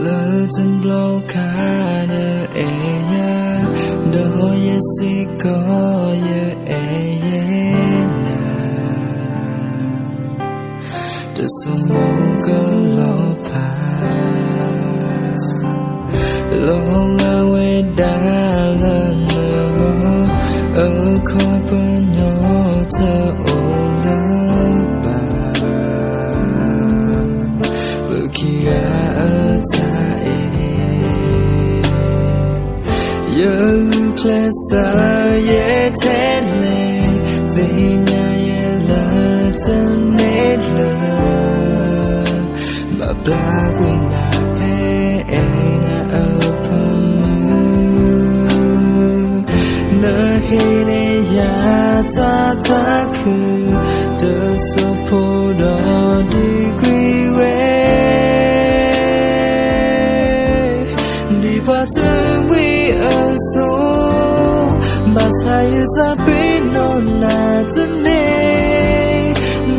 လၢတဘျီခါနအဲၣ်ယၤ, ဒီးယဲစ့ၢ်ကီးယအဲၣ်ယဲနၤ, တဆိကမိၣ်ကလီၤဖး, လီၤဂာ်ဝဲဒၣ်လၢနဂီၢ်, အခီပညီတအိၣ်လၢၤဘၣ်. ပခံဂၤအတၢ်အဲၣ်, ယဂုာ်ကျဲးစၢးယဲထဲလဲၣ်, သ့ၣ်ညါယဲလၢတန့ၢ်လၢၤ, ဘၣ်ပျၢ်ကွံာ်နၤဖဲအဲၣ်နၤအဖၢမုၢ်. နဟ့ၣ်န့ၢ်ယၤတၢ်သးခု, တစိၢ်ဖိဒီးဒံကွံာ်ဝဲ ဒ်ပှၤတမှံၤအသိး, ဘၣ်ဆၣ်ယသးပ့ၤနီၣ်နၤတန့ၢ်,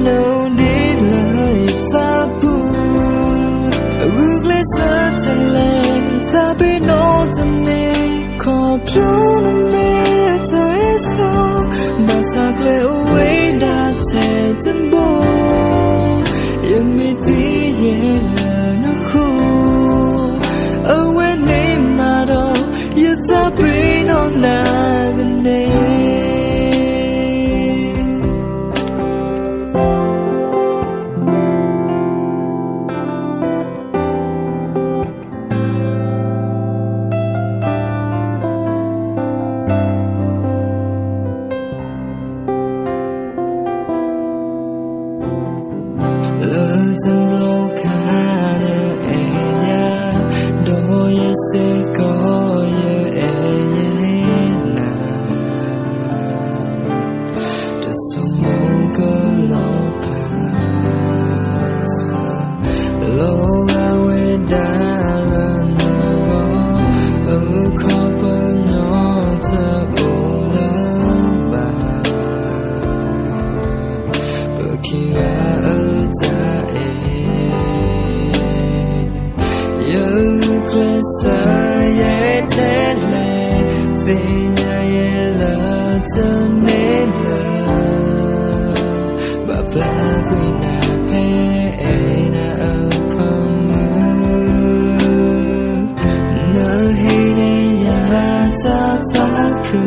နအိၣ်ဒံးလၢယသးပူၤ, ဂုာ်ကျဲးစၢးထဲလဲၣ်, သးပ့ၤနီၣ်တန့ၢ်, ခီဖျိနမ့ၢ်တၢ်အဲၣ်စီ, ဘၣ်ဆၣ်ကျဲအိၣ်ဝဲဒၣ်ထဲတဘိ, ယမ့ၢ်သံယဲလၢနဃိ, အဝဲန့ၣ်မးဒီး ယသးပ့ၤနီၣ်နၤကန့ၢ်. လၢတဘျီခါနအဲၣ်ယၤ, ဒီးယဲစ့ၢ်ကီးယအဲၣ်ယဲနၤ, တဆိကမိၣ်ကလီၤဖး, လီၤဂာ်ဝဲဒၣ်လၢနဂီၢ်, အခီပညီတအိၣ်လၢၤဘၣ်. ပခံဂၤအတၢ်အဲၣ်, ယဂုာ်ကျဲးစၢးယဲထဲလဲၣ်, သ့ၣ်ညါယဲလၢတန့ၢ်လၢၤ, ဘၣ်ပျၢ်ကွံာ်နၤဖဲအဲၣ်နၤအဖၢမုၢ်. နဟ့ၣ်န့ၢ်ယၤတၢ်သးခု,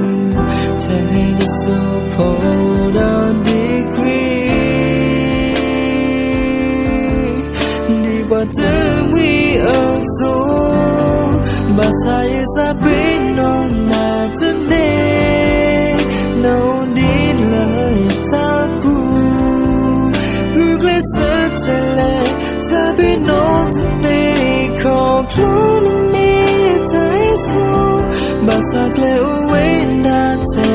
ထဲတစိၢ်ဖိဒီးဒံကွံာ် ဒ်ပှၤတမှံၤအသိး, ဘၣ်ဆၣ်ယသးပ့ၤနီၣ်နၤတန့ၢ်, နအိၣ်ဒံးလၢယသးပူၤ, ဂုာ်ကျဲးစၢးထဲလဲၣ်, သးပ့ၤနီၣ်တန့ၢ်, ခီဖျိနမ့ၢ်တၢ်အဲၣ်စီ, ဘၣ်ဆၣ်ကျဲအိၣ်ဝဲဒၣ်ထဲ